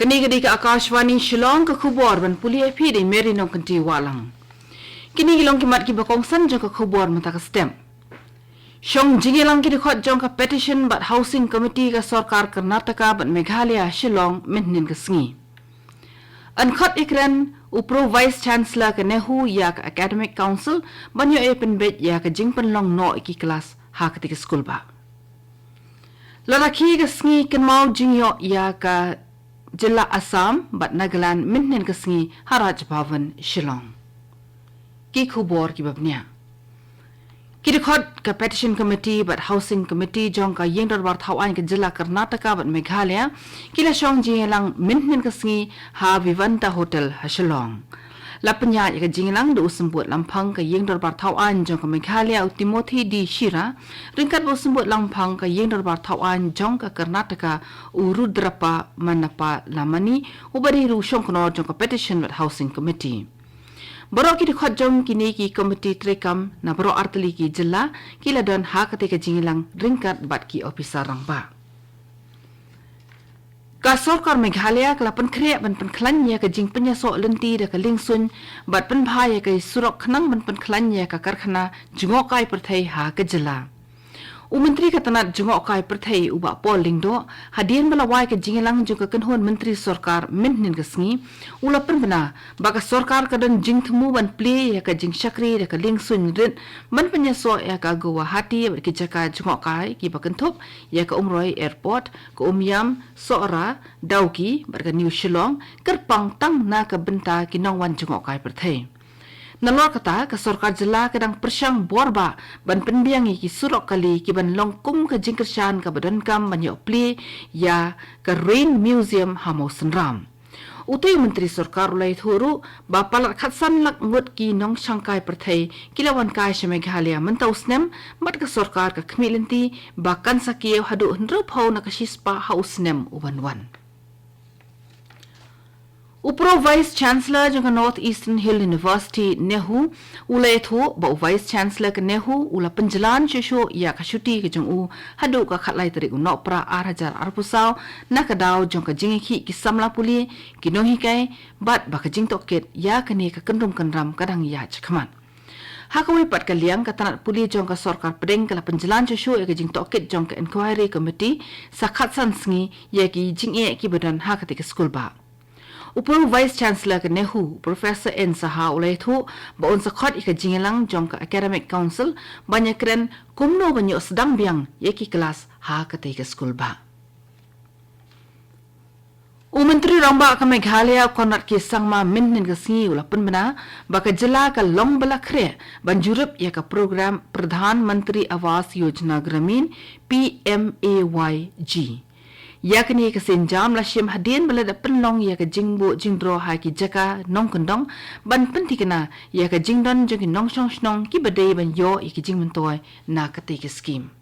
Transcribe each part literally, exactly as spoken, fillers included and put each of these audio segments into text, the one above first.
Kane ka dei ka Akashvani Shillong, ka khubor ban pule ïa phi da i Mary Nongkynti Wahlang. Kine ki long ki mat kiba kongsan jong ka khubor mynta ka step. Shong jingïalang ki dkhot jong ka Petition bad Housing Committee ka sorkar Karnataka bad Meghalaya Shillong mynhynnin ka sngi. Yn khot ïakren u Pro Vice Chancellor ka NEHU ïa ka Academic Council ban ïoh ïa pynbeit ïa ka jingpynlong noh ïa ki klas ha katei ka skul ba. La rakhe ka sngi kynmaw jingïoh ïa ka jylla Assam bad Nagaland mynhynnin ka sngi ha Raj Bhavan Shillong. Ki khubor kiba bniah. Ki dkhot ka Petition Committee bad Housing Committee jong ka Ïing Dorbar Thawaiñ ka jylla Karnataka bad Meghalaya ki la shong jingïalang mynhynnin ka sngi ha Vivanta Hotel ha Shillong. La pynïaid ïa ka jingïalang da u symbud lamphang ka Ïing Dorbar Thawaiñ jong ka Meghalaya u Timothy D Shira, ryngkat bad u symbud lamphang ka Ïing Dorbar Thawaiñ jong ka Karnataka u Rudrappa Manappa Lamani, uba dei ruh u shongknor jong ka Petition bad Housing Committee. Baroh ki dkhot jong kine ki komiti treikam na baroh artylli ki jylla ki la don ha katei ka jingïalang ryngkat bad ki ophisar rangbah. Ka sorkar Meghalaya ka la pynkhreh ban pynkhlaiñ ïa ka jingpynïasoh lynti da ka liengsuiñ bad pynbha ïa ka surok khnang ban pynkhlaiñ ïa ka karkhana jngohkai pyrthei ha ka jylla. U Myntri ka tnat jngohkai pyrthei u Bah Paul Lyngdoh, hadien ba la wai ka jingïalang jong ka kynhun myntri sorkar mynhynnin ka sngi, u la pynbna ba ka sorkar ka don jingthmu ban plie ïa ka jingshakri da ka liengsuiñ rit ban pynïasoh ïa ka Guwahati bad ki jaka jngohkai kiba kynthup ïa ka Umroi Airport, ka Umiam, Sohra, Dawki bad ka New Shillong, kyrpang tang na ka bynta ki nongwan jngohkai pyrthei. Nalor kata, ka sorkar jylla ka dang pyrshang bor bah ban pynbiang ïa ki surok kali kiban long kum ka jingkyrshan kaba donkam ban ïoh plie ïa ka Rain Museum ha Mawsynram. Utei u Myntri Sorkar u la ïathuh ruh ba palat khatsan lak ngut ki nongshangkai pyrthei ki la wan kai sha Meghalaya mynta u snem, bad ka sorkar ka khmih lynti ba kan sa kiew haduh hynriewphew na ka shispah ha u snem uban wan. U Pro Vice Chancellor jong ka North Eastern Hill University, NEHU, u la ïathuh ba u Vice Chancellor ka NEHU u la pynjlan shuh shuh ïa ka shuti ka jong u haduh ka khatlai tarik u Nohprah ar hajar arphew saw, na ka daw jong ka jingïakhih ki samla pule, ki nonghikai, bad ba ka jingtohkit ïa kane ka kynrum kynram ka dang ïaid shakhmat. Ha kawei pat ka liang, ka tnat pule jong ka sorkar pdeng ka la pynjlan shuh shuh ïa ka jingtohkit jong ka Inquiry Committee sa khatsan sngi ïa ki jingeh kiba don ha katei ka skul ba. U Pro Vice Chancellor ka NEHU, Professor N Saha, u la ïathuh ba un sa khot ïa ka jingïalang jong ka Academic Council ban ïakren kumno ban ïoh sdang biang ïa ki klas ha katei ka skul ba. U Myntri Rangbah ka Meghalaya, Conrad K Sangma, mynhynnin ka sngi u la pynbna ba ka jylla ka long ba la khreh ban jurip ïa ka program Pradhan Mantri Awas Yojana Gramin, P M A Y G. Ïa kane ka sienjam la shim hadien ba la dep pynlong ïa ka jingbuh jingdro ha ki jaka nongkyndong ban pynthikna ïa ka jingdon jong ki nongshong shnong kiba dei ban ïoh ïa ki jingmyntoi na katei ka skim.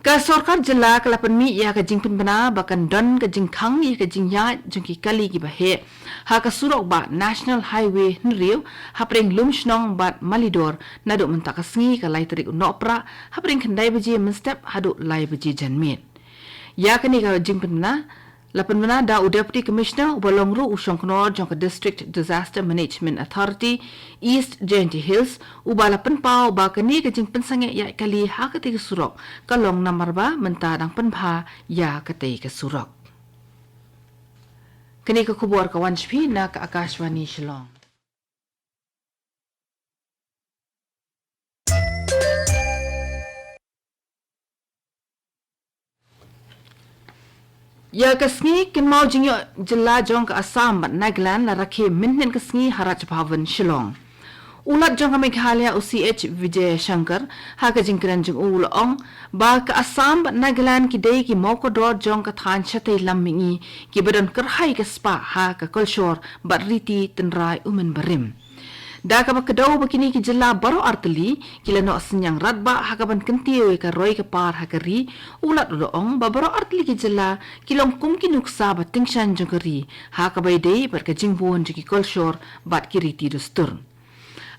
Ka sorkar jylla ka la pynmih ïa ka jingpynbna ba kan don ka jingkhang ïa ka jingïaid jong ki kali kiba heh ha ka surok ba National Highway hynriew, hapdeng Lumshnong bad Malidor, naduh mynta ka sngi ka lai tarik u Nohprah, hapdeng khyndai baje mynstep haduh lai baje janmiet. Ïa kane ka jingpynbna la pynbna da u Deputy Commissioner uba long ruh u shongknor jong ka District Disaster Management Authority, East Jaintia Hills, uba la pynpaw ba kane ka jingpynsangeh ïaid kali ha katei ka surok ka long namar ba mynta dang pynbha ïa katei ka surok. Kane ka khubor ka wan sha phi na ka Akashvani Shillong. Ïa ka sngi kynmaw jingïoh jylla jong ka Assam bad Nagaland la rakhe mynhynnin ka sngi ha Raj Bhavan Shillong. U Lat jong ka Meghalaya u C H Vijayashankar ha ka jingkren jong u u la ong ba ka Assam bad Nagaland ki dei ki mawkordor jong ka thaiñ shatei lam mihngi kiba don kyrhai ka spah ha ka kolshor bad riti tynrai u mynbarim. Da kaba kdew ba kine ki jylla baroh artylli ki la noh synñiang radbah ha kaban kyntiew ïa ka roi ka par ha ka ri, u Lat u la ong ba baroh artylli ki jylla ki long kum ki nuksa ba tyngshaiñ jong ka ri ha kaba ïadei bad ka jingbun jong ki kolshor bad ki riti dustur.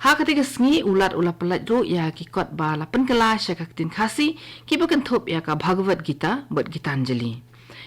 Ha katei ka sngi u Lat u la pyllait ruh ïa ki kot ba la pynkylla sha ka ktien Khasi kiba kynthup ïa ka Bhagavad Gita bad Gitanjali.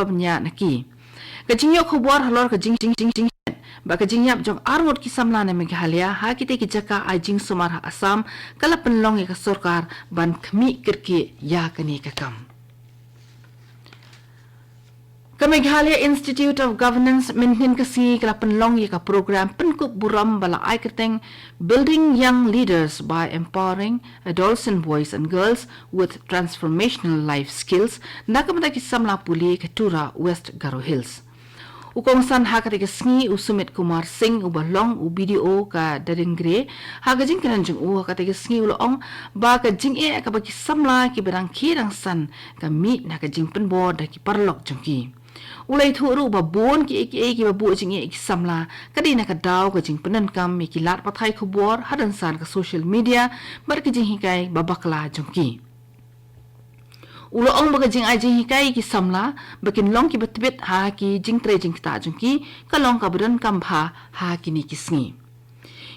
kaba bniah na ki. Ka jingïoh khubor halor ka jing jing jing jing bad ka jingïap jong arngut ki samla na Meghalaya ha kitei ki jaka ai jingsumar ha Assam ka la pynlong ïa ka sorkar ban khmih kyrkieh ïa kane ka kam. Ka Meghalaya Institute of Governance mynhynnin ka sngi ka la pynlong ïa ka program pynkup burom ba la ai kyrteng Building Young Leaders by Empowering Adolescent Boys and Girls with Transformational Life Skills na ka bynta ki samla pule ka Tura, West Garo Hills. U kongsan ha katei ka sngi u Sumit Kumar Singh uba long u B D O ka Dadingre, ha ka jingkren jong u ha katei ka sngi u la ong ba ka jingeh kaba ki samla kiba dang khie dang san ka mih na ka jingpynbor da ki paralok jong ki. U la ïathuh ruh ba bun kiei kiei kiba buh jingeh ïa ki samla ka dei na ka daw ka jingpyndonkam ïa ki lad pathai khubor hadien san ka social media bad ka jinghikai ba bakla jong ki. U la ong ba ka jingai jinghikai ïa ki samla ba kin long kiba tbit ha ki jingtrei jingktah jong ki ka long kaba donkam bha ha kine ki sngi.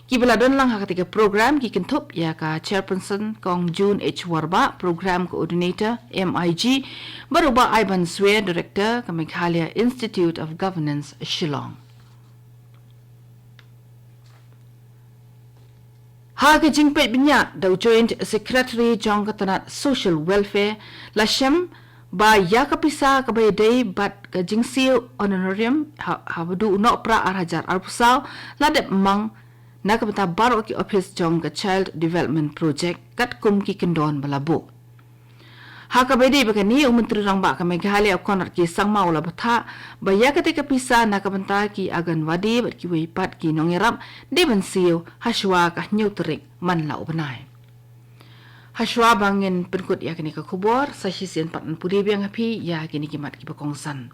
Kiba la don lang ha katei ka program ki kynthup ïa ka Chairperson Kong June H Warbah, Program Coordinator, M I G, bad u Bah Ivan Swer, Director ka Meghalaya Institute of Governance, Shillong. Ha ka jingpeit bniah da u Joint Secretary jong ka tnat Social Welfare, la shem ba ïa ka pisa kaba ïadei bad ka jingsiew honorarium ha, haba duh u Nohprah ar hajar arphew saw la dep mang na ka bynta baroh ki ophis jong ka Child Development Project katkum ki kyndon ba la buh. Ha kaba ïadei bad kane, u Myntri Rangbah ka Meghalaya u Conrad K Sangma u la batai ba ïa katei ka pisa na ka bynta ki Anganwadi bad kiwei pat ki nongïarap dei ban siew hashwa ka hynñiew tarik man la u bnai. Hashwa ba ngin pynkut ïa kane ka khubor, sa shisien pat ngan pule biang ha phi ïa kine ki mat kiba kongsan.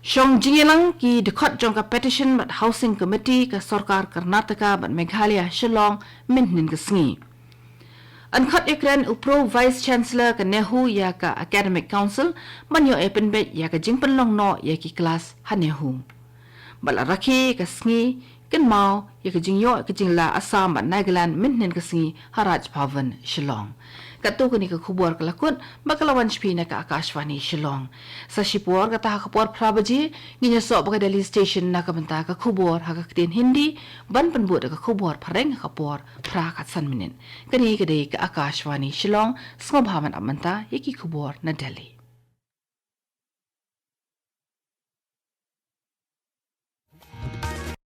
Shong jingïalang ki dkhot jong ka Petition bad Housing Committee ka sorkar Karnataka bad Meghalaya Shillong mynhynnin ka sngi. Yn khot ïakren u Pro Vice Chancellor ka NEHU ïa ka Academic Council ban ïoh ïa pynbeit ïa ka jingpynlong noh ïa ki klas ha NEHU. Ba la rakhe ka sngi kynmaw ïa ka jingïoh ka jinglah Assam bad Nagaland mynhynnin ka sngi ha Raj Bhavan Shillong. Katto kane ka khubor ka la kut bad ka la wan sha phi na ka Akashvani Shillong. Sa shipor kata ha ka por phra baje ngin ïasoh bad ka Delhi Station na ka bynta ka khubor ha ka ktien Hindi ban pynbud da ka khubor phareng ha ka por phra khatsan minit. Kane ka dei ka Akashvani Shillong, sngewbha ban ap mynta ïa ki khubor na Delhi.